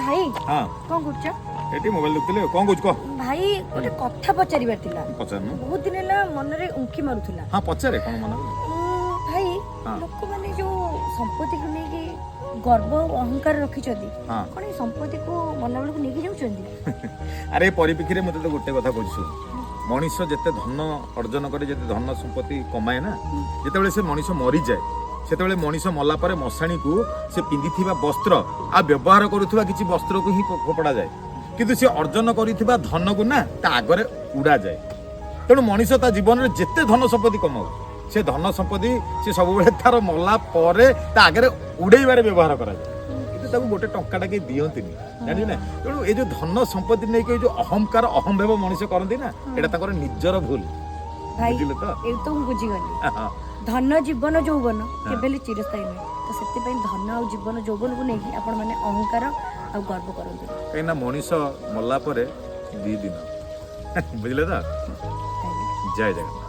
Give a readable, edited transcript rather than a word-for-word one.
ଭାଇ। ହଁ। କଣ କରୁଛ? ଏଠି ମୋବାଇଲ ଦେଖୁଥିଲି। କଣ କହୁଛୁ କହ। ଭାଇ, ଗୋଟେ କଥା ପଚାରିବାର ଥିଲା। ପଚାରୁନୁ। ବହୁତ ଦିନ ହେଲା ମନରେ ଉଙ୍କି ମାରୁଥିଲା। ହଁ, ପଚାରେ, କଣ ମନା କଲୁ? ଭାଇ, ଲୋକମାନେ ଯୋଉ ସମ୍ପତ୍ତିକୁ ନେଇକି ଗର୍ବ ଆଉ ଅହଙ୍କାର ରଖିଛନ୍ତି, କଣ ଏଇ ସମ୍ପତ୍ତିକୁ ମଲା ବେଳକୁ ନେଇକି ଯାଉଛନ୍ତି? ଆରେ, ଏ ପରିପ୍ରେକ୍ଷୀରେ ମୁଁ ତତେ ଗୋଟେ କଥା କହୁଛି, ଶୁଣ। ମଣିଷ ଯେତେ ଧନ ଅର୍ଜନ କରେ, ଯେତେ ଧନ ସମ୍ପତ୍ତି କମାଏ ନା, ଯେତେବେଳେ ସେ ମଣିଷ ମରିଯାଏ, ସେତେବେଳେ ମଣିଷ ମଲା ପରେ ମଶାଣିକୁ ସେ ପିନ୍ଧିଥିବା ବସ୍ତ୍ର ଆଉ ବ୍ୟବହାର କରୁଥିବା କିଛି ବସ୍ତ୍ରକୁ ହିଁ ଫୋପଡ଼ା ଯାଏ। କିନ୍ତୁ ସେ ଅର୍ଜନ କରିଥିବା ଧନକୁ ନା ତା ଆଗରେ ଉଡ଼ାଯାଏ। ତେଣୁ ମଣିଷ ତା ଜୀବନରେ ଯେତେ ଧନ ସମ୍ପତ୍ତି କମାଉ, ସେ ଧନ ସମ୍ପତ୍ତି ସେ ସବୁବେଳେ ତାର ମଲା ପରେ ତା ଆଗରେ ଉଡ଼େଇବାରେ ବ୍ୟବହାର କରାଯାଏ। କିନ୍ତୁ ତାକୁ ଗୋଟେ ଟଙ୍କାଟା କେହି ଦିଅନ୍ତିନି, ଜାଣିଛୁ ନା? ତେଣୁ ଏ ଯୋଉ ଧନ ସମ୍ପତ୍ତି ନେଇକି ଏ ଯୋଉ ଅହଙ୍କାର, ଅହମ୍ଭାବ ମଣିଷ କରନ୍ତି ନା, ଏଇଟା ତାଙ୍କର ନିଜର ଭୁଲ। ଭାଇ, ବୁଝିଲେ ତ? ଏ ତ ମୁଁ ବୁଝିଗଲି। ଧନ, ଜୀବନ, ଯୌବନ କେବେ ହେଲେ ଚିରସ୍ଥାୟୀ ନୁହେଁ। ତ ସେଥିପାଇଁ ଧନ ଆଉ ଜୀବନ ଯୌବନକୁ ନେଇକି ଆପଣମାନେ ଅହଙ୍କାର ଆଉ ଗର୍ବ କରନ୍ତୁ। କାହିଁକିନା ମଣିଷ ମଲା ପରେ 2 ଦିନ, ବୁଝିଲେ ତ? ଜୟ ଜଗନ୍ନାଥ।